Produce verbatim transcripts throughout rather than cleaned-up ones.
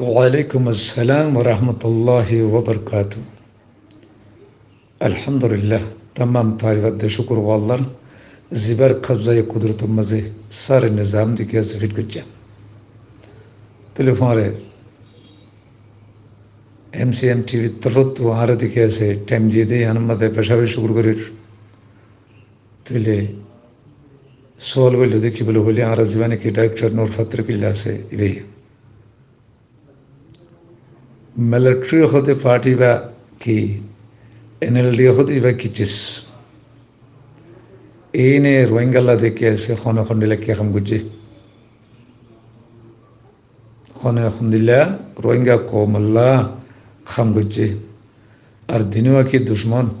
Walaikum assalam wa rahmatullahi wa barakatuh. Alhamdulillah, tamam tarif adde cúkur Allar, zibár kabzaye kudurotor mazé sáre nizam deki asé fit goijjé. Telefóne M C M T V r torfóttu añára deki asé thaim diyé de, yián or mazé beca beci cúkur gorir. Tóile sual goilló de ki bóle hoilé, añára zibá niki director Nur Fattar Killa asé, ibáye military hóde party ba ki, N L D hóde ibá ki cis? Ine Rohingyalla deki asé hone hondilla ki ham goijjé? Hone hondilla Rohingya koumolla ham goijjé? Ar dinua ki ducmon?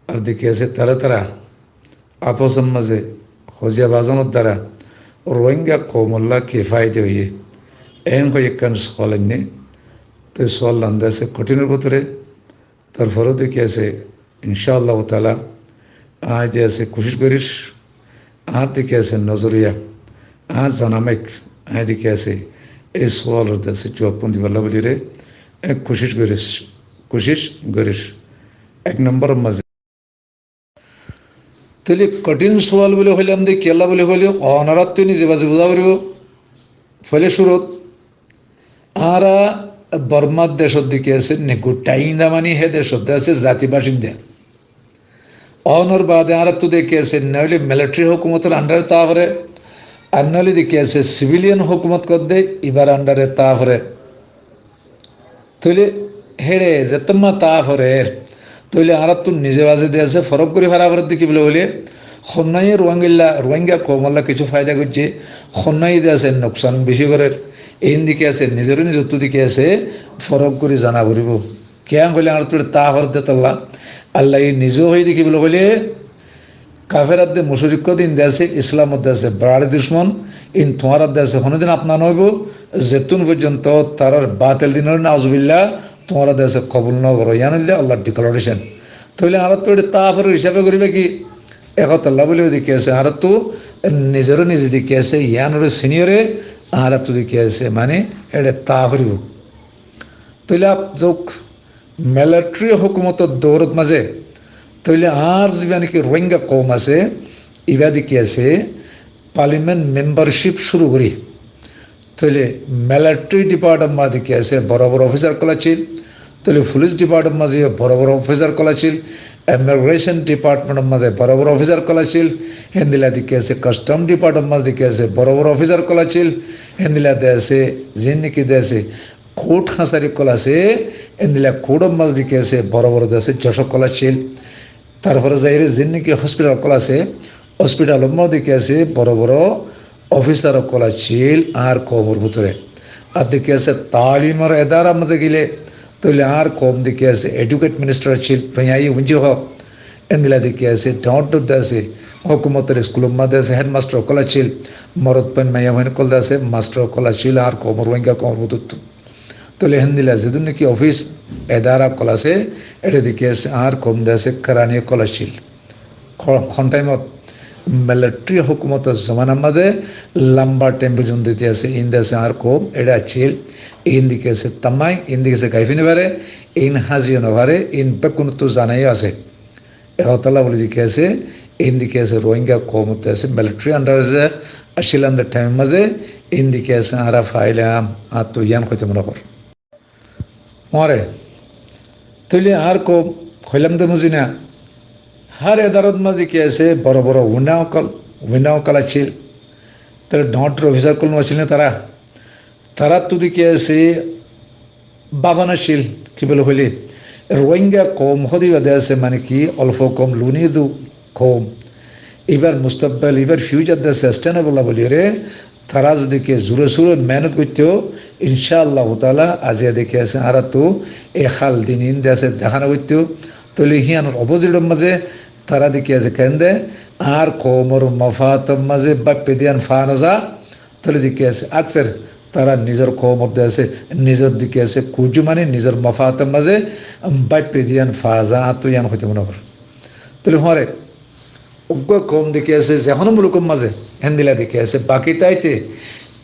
Ar deki asé tara tara afosor mazé hoziya bazanor dara Rohingya koumolla ki faida óiye? En hoi ekkán sual ainné. Toi sual lande asé kotinor bútore. Tarfore deki asé, inshaAllah taala, añí de asé kucíc gorir, añár deki asé nozoriya, añár zana maik, añí deki asé ei sualor de asé juab fún dibálla bulire, e, kucíc gorir, kucíc gorir. Ek nombor mazé Tóile kothín sual buli hoilam de, kiyólla buli hoilé, onorattú nize bazi buzá foribó. Foila cúrut añára Bormar decót deki asé, niggúa thaim dá mani hé decót de asé zati bacinda. Onor baade añárattú deki asé, noóile military hókumotor under e táa fore, ar noóile deki asé civilian hókumot hoódde ibár under e táa fore. Tóile héçe zettómma táa forer, tóile añárattú nize baze de asé forók gorí fara foredde ki bóle hoilé, honnáye Ruáingalla, Ruáinga koumolla kissú faida goijjé, honnáye de asé nuksan beci gorér, iín de ki asé nizoré nizottú de ki asé forók gorí zana foribó. Kiyá hoilé añárattú táa foredde tolla, Allaye nize hoiyé de ki bóle hoilé, Kafer adde mucrik hodin de asé, Islam adde asé, barari ducmon, in tuáñra adde asé, honodin apna no óibo, zettún foijjonto tarar batel dinore nauzubillah, tuáñra adde asé kobul no goró, yián óilde Allar declaration. Tóile añárattú eçe táa forer hísabe goríba ki? E hotá lla bóli de ki asé, añárattú nizoré nize de ki asé, yiánore siniyore, añárattú de ki asé, mane, eçe táa foribó. Tóile ap zouk, military hókumotor dourot mazé, tóile añár zibá niki Ruáinga koum asé, ibá de ki asé, parliament membership cúru gorí. Tóile military department mazé de ki asé, boro boro officer ókkol accíl. Tóile police department mazé boro boro officer ókkol accíl. Immigration department mazé boro boro officer ókkol accíl. Héndilla de ki asé, custom department mazé de ki asé, boro boro officer ókkol accíl. Héndilla de asé, zin niki de asé, court hasari ókkol asé, endilla court or mazé de ki asé, boro boro de asé judge ókkol accíl. Tarfore zaiyóre zin niki hospital ókkol asé, hospital or mazé de ki asé, boro boro officer ókkol accíl añár koumor bútore. Ar de ki asé, talimor edarar mazé gile, tóile añár koum de ki asé, educate minister accíl, tuñí aiyó fúinzo hó. Endilla de ki asé, doñr doñr de asé, hókumotor school or mazé de asé, headmaster ókkol accíl, morot fuain maiya fuain ókkol de asé, master ókkol accíl añár koumor, Ruáinga koumor bútottu. Tóile héndilla zedún niki office, edara ókkol asé, eçe de ki asé, añár koum de asé, kerani ókkol accíl. Ho-, hon thaimot? Military hókumotor zomanar mazé lamba thaim foijjonto de ki asé, iín de asé añár koum, eçe accíl, iín de ki asé tamai, iín de ki asé gai fini fare, iín háziyo no fare, iín bekkúnottú zanaiyo asé. E hotá lla bóli de ki asé, iín de ki asé, Ruáinga koumot de asé, military under e accílam de thaim mazé, iín de ki asé, añára failam, añáttu yián hoité mone hoór. Mare, tóile añár koum, hoilam de muzí na, hár edarot mazé ki asé, boro boro window ókkol, window ókkol accíl. Tóile doñr doñr officer ókkol no accíl né tará? Taráttu de ki asé, báfana accíl, ki bóle hoilé, Ruáinga koum hóde ibá de asé, mane ki, olfo koum, luni du koum. Ibár mustakbal, ibár future de sustainable bóli re, tará zodi ki zure sure mehénot goittó, inshaAllahu taala, aijja de ki asé, añárattu e hál din iín de asé, dehána goittó. Tóile híyanor opposite or mazé, tará de ki asé, kende, añár koumor mofaat or mazé báippe de yián faa no za, tóile de ki asé, akser tará nizor koumor de asé, nizor de ki asé, kuju mane nizor mofaat or mazé, um, báippe de yián faa za, añáttu yián hoité mone hoór. Tóile fare, uggwá koum de ki asé, ze hono muluk or mazé, héndilla de ki asé, baki táite,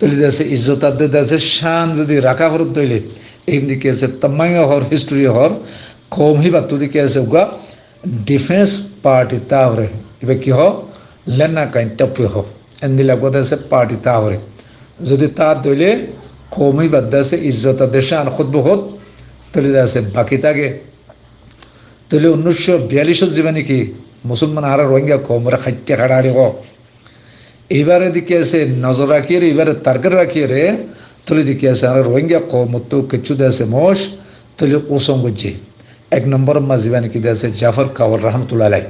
Tóile de asé izzot adde de asé cán zodi raká forot óile, in de ki asé tamam hor, histori hor, koum híbattú de ki asé uggwá difens parti táa foré. Iba ki hoó? Lenna kain tappu hoó. Endilla uggwá de asé parti táa foré. Zodi táa dóile koum híbat de asé izzot adde cán hotbó hot, tóile de asé baki táke. Tóile unnic cót biyallicót ziba niki Musolman añára Rohingya koumoré háitte háçaháçi hoó. Ibáre de ki asé nozor rakíyore, ibáre target rakíyore, tóile de ki asé añára Rohingya koumottú kessú de asé mouc tóile usón goijjé. Ek nombor mazé ibá niki de asé Jafar Kawal rahmatullah alaih,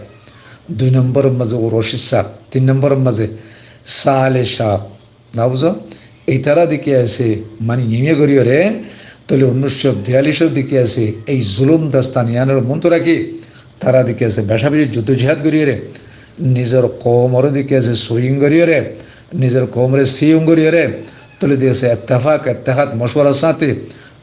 dui nombor mazé ó Roshid sáb, tin nombor mazé Saleh sáb, no buzó? Itará de ki asé mani yimye goríyore, tóile unnic cót biyallicót de ki asé ei zulum dastan iánor muntu rakí, tará de ki asé beca beci juddo jihad goríyore, nizor koumoré de ki asé soyin goríyore, nizor koumoré siyum goríyore, tóile de ki asé ettefak, ettehad, mocuwarar sáte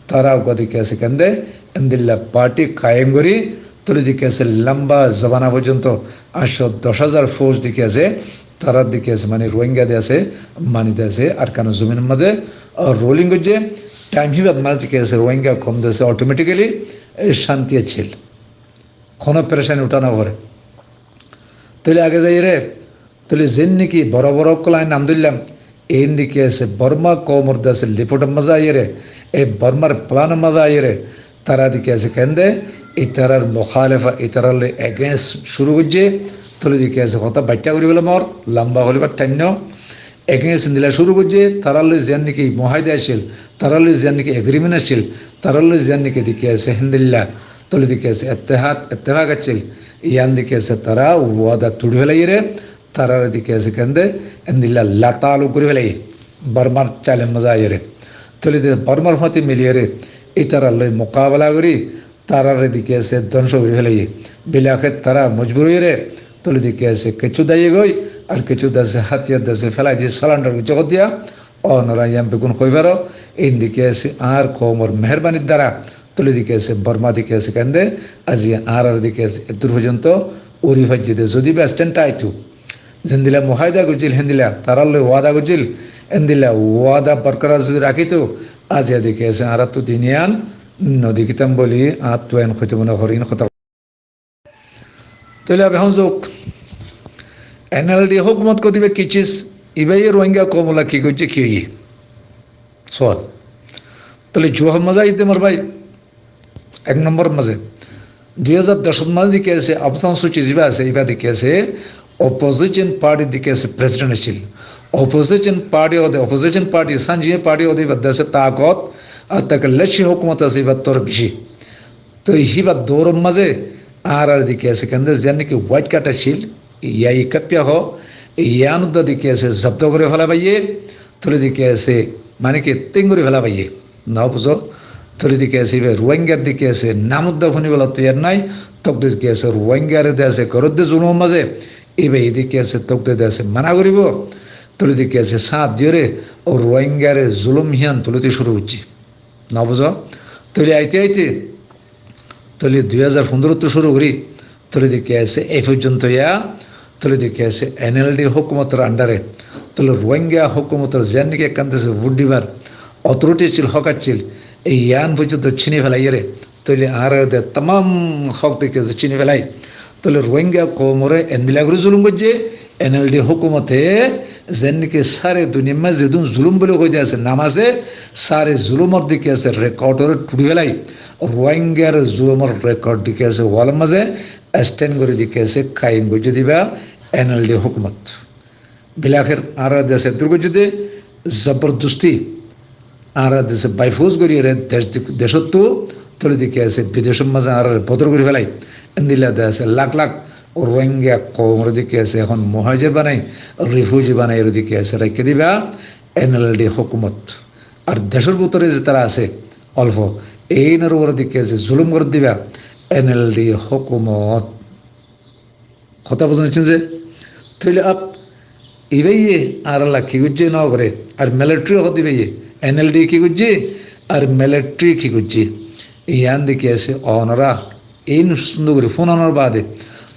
tará uggwá de ki asé kende endilla parti kayem gorí, tóile de ki asé lamba zobana foijjonto añctó doc házar fouj de ki asé, tará de ki asé mani Rohingya de asé, mani de asé Arkanor zominor mazé, ah, ruling goijjé. Thaim híbat mazé de ki asé Rohingya koum de asé automatically, e, cánti accíl. Hono perecani uthá no foré. Tóile age zaiyore, tóile zen niki boro boro ókkol añí nam dóillam, in de ki asé Borma koumor de asé lipotor mazé aiyore, e Bormar planor mazé aiyore, tará de ki asé kende, itarar mukhalefa, itarar loi against cúru goijjé, tóile de ki asé hotá baiththá gorí félailam, lamba hoibar thaim no. Against endilla cúru goijjé, tarár loi ziyán niki muahida accíl, tarár loi ziyán niki agreement accíl, tarár loi ziyán niki de ki asé héndilla, tóile de ki asé ettehad, ettefak accíl, ián de ki asé tará wada tuçi félaiyore, taráre de ki asé kende, endilla latalu gorí félaiyé. Bormar cailor mazé aiyore, tóile de Bormar fúañti miliyore, itarár loi mukabela gorí, taráre de ki asé dóngco gorí félaiyé. Bilaher tará mojbur óiyore, tóile de ki asé kessú dáiye goi, ar kessú de asé hátiyar de asé félai di, surrender goijjé goi diya. Ónora ián beggún hoi faro, in de ki asé añár koumor meherbanir dara, tóile de ki asé Borma de ki asé kende, aijja añárare de ki asé eddur foijjonto uri faijjé de, zodi ba stand táito. Zendilla muahida goijjíl, héndilla tarár loi wada goijjíl, héndilla wada borkorar zodi rakíto, aijja de ki asé añára tu din ián no dekítam buli añáttu en hoitó mone hoór in hotá. Tóile abe hon zouk, N L D hókumot hoó de ibá ki ciz, ibáye Rohingya koumolla ki goijjé, ki óiye? Sual. Tóile juwab mazé aiyé de mor bái, ek nombor mazé, dui házar doc mazé de ki asé Aung San Suu Kyi zibá asé, ibá de ki asé opposition party de ki asé president accíl. Opposition party hoó de, opposition party, sanjiye party hoó de, ibár de asé takot, ar takot leci hókumot asé ibáttu beci. Tói híbar douror mazé añárar de ki asé kende ziyán niki white card accíl, yai kappiya hoó, yián uddá de ki asé zobdo gorí félai faiyé, tóile de ki asé mani ki ting gorí félai faiyé. No buzó? Tóile de ki asé ibá Rohingyar de ki asé nam uddá fúnibolla toiyar nái, tók de ki asé Rohingyare de asé goródde zulumor mazé, ibá de ki asé tók de de asé mana goríbo, tóile de ki asé sáñt diyóre, ó Rohingyare zulum híyan tulíte cúru goijjé. No buzó? Tóile aite aite, tóile dui házar fundórottú cúru gorí, tóile de ki asé, ei foijjonto ya, tóile de ki asé, N L D hókumotor andare, tóile Rohingya hókumotor ziyán niki ekkán de asé vot dibar authority accíl, hók accíl, ei yián foijjonto cíni félaiyére, tóile añárar de tamam hók de ki asé cíni félai. Tóile Rohingya koumoré endilla gorí zulum goijjé, N L D hókumote, ziyán niki sáre duniyar mazé zedún zulum buli hoi de asé, nam asé, sáre zulumor de ki asé record oré tuçi félai, Rohingyar zulumor record de ki asé walor mazé stand gorí de ki asé kayem goijjé de ibá N L D hókumot. Bilaher añárar de asé eddur goijjé de, zobordosti añárar de asé by force goríyore dec, decóttu tóile de ki asé bidecor mazé añárare bodor gorí félai. Endilla de asé lak lak Rohingya koumoré de ki asé ehón muhajir banai, refugee banai de ki asé raikké de ibá N L D hókumot. Ar decór bútore ze tará asé olfo, einor uore de ki asé zulum gorér de ibá N L D hókumot. Hotá buzón accíl ze? Tóile ab, ibáye añáralla ki goijjé no goré, ar military hoó de ibáye, N L D ki goijjé, ar military ki goijjé? Yián de ki asé, onora in cúndor gorí fúnonor baade,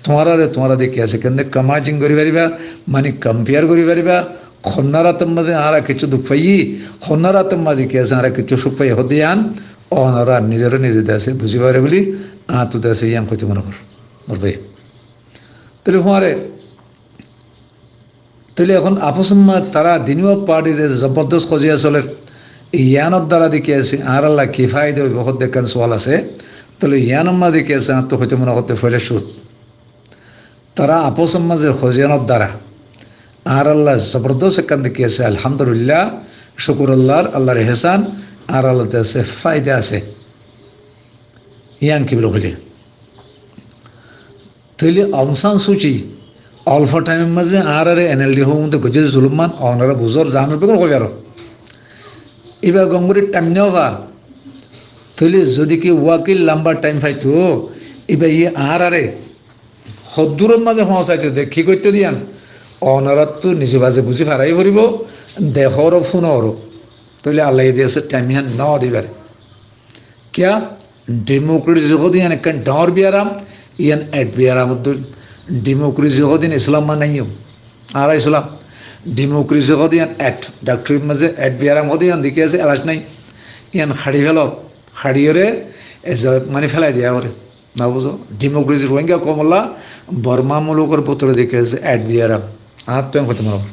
tuáñrare tuáñra de ki asé kende comparison gorí faribá, mani compare gorí faribá, Honnár ator mazé añára kessú duk faiyí, honnár ator mazé ki asé añára kessú suk faiyí hoó de yián, onorá nizoré nize de asé buzí fare buli, añáttu de asé yián hoitó mone hoór, mor bái. Tóile fuáñre, tóile ehón afosor mazé tará dinúa parti ze zobordos hoziya soler, yiánor dara de ki asé añáralla ki faida óibo hoó de ekkán sual asé. Tóile yiánor mazé de ki asé añáttu hoitó mone hoór de foila cúrut. Tará afosor mazé hoziyanor dara añáralla zobordos ekkán de ki asé, alhamdulillah, cúkur Allar, Allar ehsán, añáralla de asé faida asé. Yián ki buli hoilé? Tóile Aung San Suu Kyi olfo thaimor mazé añárare N L D hókumote goijjé ze zulum yián, onorá buzór, zanor, beggún hoi faro. Íba gom gorí thaim no fa. Tóile zodi ki wakil lamba thaim faitó, íba ye añárare hoddúror mazé foóñsaitó de, ki goittó de yián, onoráttu nize baze buzí farai foribó, dekór ó fúnor ó. Tóile Allaye de asé thaim yián no di fare. Kiyá? Dhimokresi hoó de yián ekkán dhoóñr biyaram, yián et biyaram dóil. Dhimokresi hoó de yián Islam mane nái yó. Añára Islam. Dhimokresi hoó de yián et, dhaktorir mazé et biyaram hoó de yián de ki asé elaj nái. Yián haçi felo, haçiyóre, e ze mani felai diya goré. No buzó? Dhimokresi Rohingya koumolla Borma mulukor bútore de ki asé et biyaram. Añáttu en hoitó mone hoór.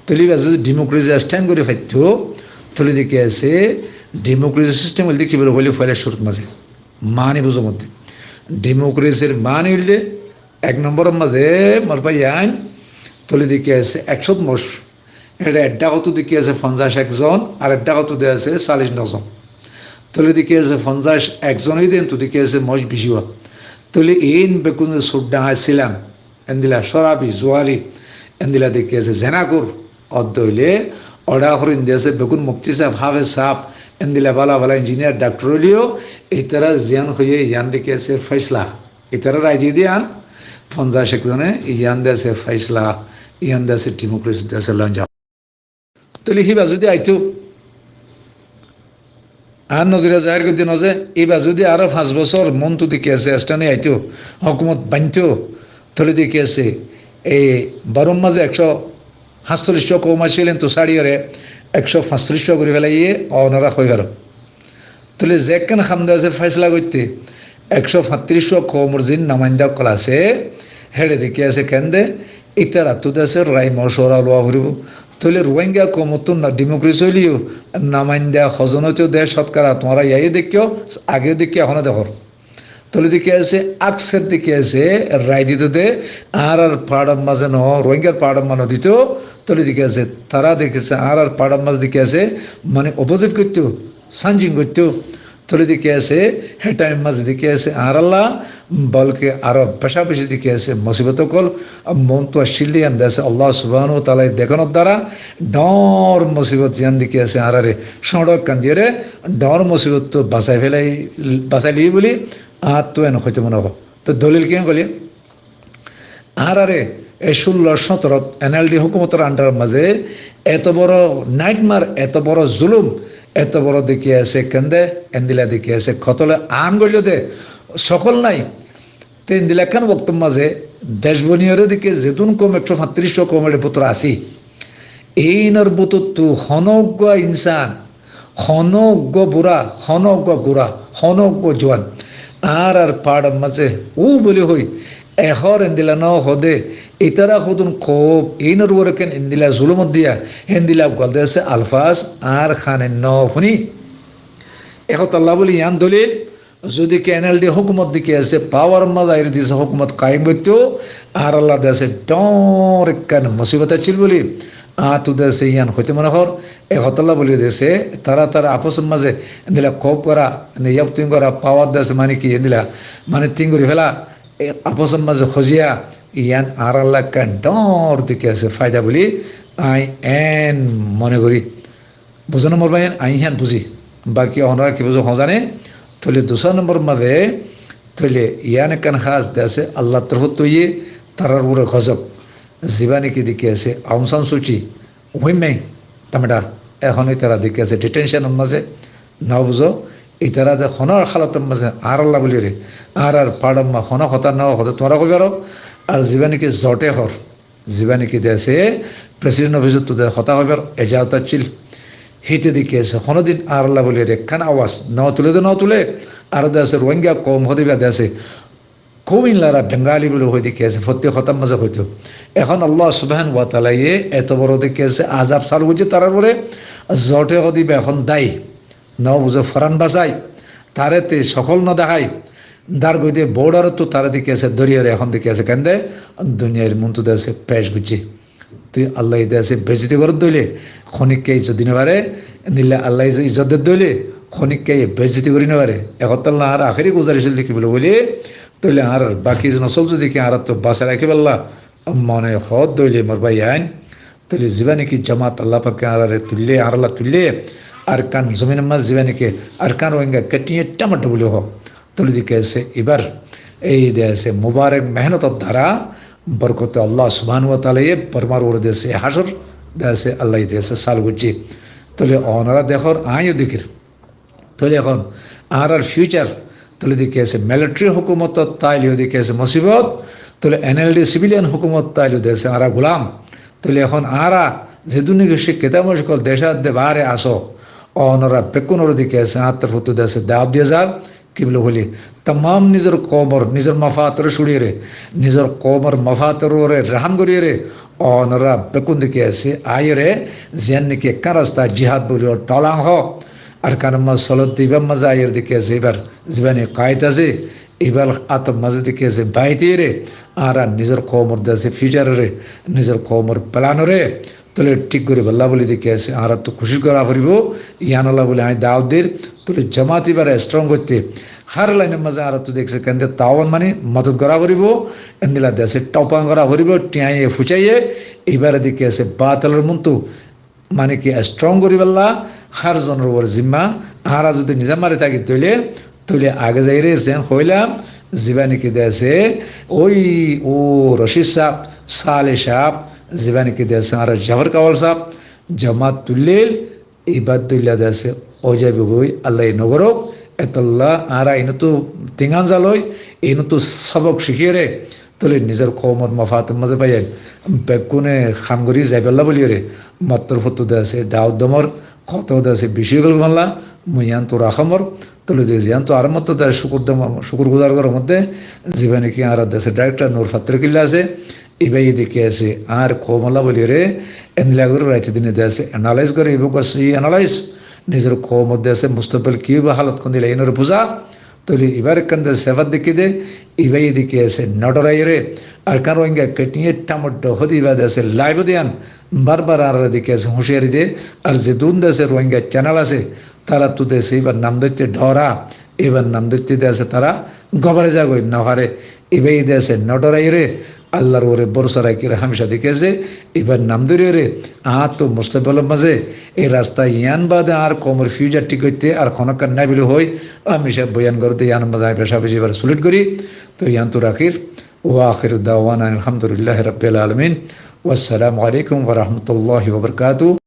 Tóile íba zodi dhimokresi stand gorí faittó, tóile de ki asé, dhimokresi sistem óilde ki buli hoilé foila cúrut mazé. Mani buzó modde. Dhimokresir mani óilde ek nombor mazé, mor bái ain, tóile de ki asé, ekcót moc. Ére ek dhakottu de ki asé fonzaic ek zon, ar ek dhakottu de asé callic no zon. Tóile de ki asé fonzaic ek zon óide entú de ki asé moc beci ówa. Tóile iín beggún sudda asílam, endilla corabi, zuari, endilla de ki asé zenakur, odde óile, oda horin de asé beggún mufti saab, hafez saab, endilla bála bála injiniyar, dhaktor óileyo, itará ziyán hoiyé yián de ki asé faisla. Itará rai di de yián, fonzaic ek zone, yián de asé faisla, yián de asé dhimokresi de asé lon zao. Tóile híba zodi aitó, añár nozoriya zahir gorí de no ze, íba zodi aró fañs bosór muúntu de ki asé estane aitó, hókumot baintó, tóile de ki asé, ei baror mazé ekcó háñttoliccuwa koum accíl, entú sáçiyóre ekcó fañttoliccuwa gorí felaiyé, onorá hoi faro. Tóile zekkán ham de asé faisla goitté, ekcó fañttoliccuwa koumor zin nomainda ókkol asé, héçe de ki asé kende, ítarattú de asé rai mocuwara lowa foribó. Tóile Rohingya koumottú na, dhimokresi óileyo nomainda hozon óito de cótkara, tuáñra yáyo deikkó, ageyo deikkó, ehóno dekór. Tóile de ki asé, akser de ki asé, rai dito de, añárar paáçor mazé no, Rohingyar paáçor mazé no dito, tóile de ki asé, tará de ki asé, añárar paáçor mazé de ki asé, mane opozit goittó, sanjing goittó, tóile de ki asé, hé thaimor mazé de ki asé, añáralla, bolke aró beca beci de ki asé, musibot ókkol, muúntu accíl de yián de asé, Allah subhanahu wa taala dekánor dara, dhoóñr musibot yián de ki asé, añárare, cóñço ekkán diyóre, dhoóñr musibottu basai felai, basai loiyé buli, añáttu en hoitó mone hoó. Toi dolil kiyán hoilé? Añárare e cúllo cóñtorot N L D hókumotor andaror mazé eto boro naitmar, eto boro zulum, eto boro de ki asé kende, endilla de ki asé kotole aam goilló de, sokol nái. Te endilla ekkán woktor mazé dec boniyóre de ki zedún koum ekcó fañttoliccuwa koum ére bútore así. Einor bútottu honó uggúa insán, honó uggúa bura, honó uggúa gura, honó uggúa juan, añárar paáçor mazé ú buli hoi, ehór endilla no hoó de, ítara hodún koum, einor uore ken endilla zulumot diya, endilla uggúa de asé alfaz añár hane no fúni. E hotálla buli yián dolil, zodi ki N L D hókumot de ki asé, pawar mazé aiyóre de asé hókumot kaim goittó, añáralla de asé dhoóñr ekkán musibot accíl buli, añáttu de asé yián hoitó mone hoór, e hotálla buli de asé, tará tará afosor mazé, endilla koup gora, endilla yafting gora, pawar de asé mane ki, endilla, mane ting gorí fela, e afosor mazé hoziya, yián añáralla ekkán dhoóñr de ki asé faida buli, añí en mone gorí. Buzó né mor báiyain, añí híyan buzí. Baki onora ki buzó hozane, tóile dusára nombor mazé, tóile yián ekkán hás de asé, Allar torfóttu óiye, tarár uore gozob. Zibá niki de ki asé, Aung San Suu Kyi, uín mei, tameda, ehón ítara de ki asé, detention or mazé, no buzó, ítara de honó halotor mazé, añáralla buliyóre, añárar paáçor mazé honó hotá no hotá tuáñra hoi faro, ar zibá niki zote hor, zibá niki de asé president office ottu de hotá hoibar ejazot accíl. Híte de ki asé honódin añárálla bóli ekkán awas no tulé de no tulé. Ar de asé Rohingya koum hodibá de asé Koum iín lara Bengali bóli hoi de ki asé, fottí hotár mazé hoitó. Ehón Allah subhanahu wa taala ye eto boro de ki asé azab salu goijjé tarár uore, zote hodibá ehón dái, no buzé foran basái, taré te sokol no dahái, dar goide border ottu taré de ki asé doriyore ehón de ki asé kende duniyair muntu de asé pec goijjé. Tui Allah ye de asé bezzoti goródde óile, honikka izzot di no fare, endilla Allah ye izzot dedde óile, honikka ye bezzoti gorí no fare. E hotálla añár ahéri guzaric óilde ki bóli bóli, tóile añárar baki nosol zodi ki añárattú basai rakíballa mone hoódde óile mor bái ain, tóile zibá niki jamaat Allah pake añárare tuillé, añárálla tuillé, Arkan zominor mazé zibá niki Arkan Rohingya kettiye tamaddo bóli hoó. Tóile de ki asé, ibár ei de asé mubarek mehenotor dara borkote Allah subhanahu wa taala ye Bormar uore de asé hácor de asé Allah ye de asé salu goijjé. Tóile onora dekór, aññí yó dekír. Tóile ehón añárar future, tóile de ki asé military hókumotor táile yó de ki asé musibot, tóile N L D civilian hókumot táile yó de asé añára gulam. Tóile ehón añára zedún niki cíkkita mockol decór de baáre asó, onora bekkúnore de ki asé añár torfóttu de asé dawot diya zar, ki bóli hoilé, tamam nizor koumor, nizor mafatoré cúriyore, nizor koumor mafator uore rahám goríyore, onora bekkún de ki asé aiyóre, ziyán niki ekkán rasta jihad bóli tolang hoó, Arkanor mazé solodde ibár mazé aiyóre de ki asé ibár zibá niki kaid asé, ibár átor mazé de ki asé bait óiyore, añára nizor koumor de asé future ore, nizor koumor plan ore, tóile thík goríballa bóli de ki asé añárattú kucíc gorá foribó, yíanolla bóli aññí dawot dir. Tóile jamaat ibáre strong goitté hár lainor mazé añárattú de ki asé kende taawun mani modot gorá foribó, endilla de asé topan gorá foribó, thiañye fucáiye, ibáre de ki asé batilor muntu mani ki strong goríballa hár zonor uore zimma. Añára zodi nizam mari táki tóile, tóile age zaiyóre zeén hoilam, zibá niki de asé ói ó Rocid sáb, Saleh sáb, zibá niki de asé añárar Jafor Kawal sáb, jamaat tuillé, ibár dóilla de asé ói zaibói, Allah ye no gorók. Etolla añára inóttu tingan zalói, inóttu sobok cíkiyore, tóile nizor koumor mafator mazé bái ain, bekkúne ham gorí zaiballa bóliyore, mor torfóttu de asé dawot domor, hotá de asé beci ói gel gomalla, mui yíantu rakámor, tóile de yíantu añár mottor de asé cúkur domor, cúkur guzar goror modde, zibá niki añárar de asé director Nur Fattor Killa asé, ibáye de ki asé añár koumolla bóliyore, endilla gorí raite dine de asé analyze gore, ibá uggwá sóiyi analyze, nizor koumor de asé mustakbal ki óibo, halot hondilla inore buzá, tóile ibár ekkán de sefat dekí de, ibáye de ki asé no dhoraiyore, Arkan Rohingya kettiye tamaddo hodibá de asé live de yían, bar bar añárare de ki asé huciyari de, ar zedún de asé Rohingya channel asé, tarattú de asé ibár nam dóitte dhora, ibár nam dóitte de asé tara gobore zagói no fare, ibáye de asé no dhoraiyore, Allar uore borosa rakíyore hámica de ki asé, ibár nam dóriore, añáttu mustakbalor mazé, ei rasta yían bade añár koumor future thík goitté ar honókkan nái bóli hoi, hámica boyan goródde yíanor mazé aññí beca beci ibáre salute gorí, tói yíantu rakír, wa akhiru da'wana anil hamdulillahi rabbil alamin, wassalamu alaikum wa rahmatullahi wa barakatuhu.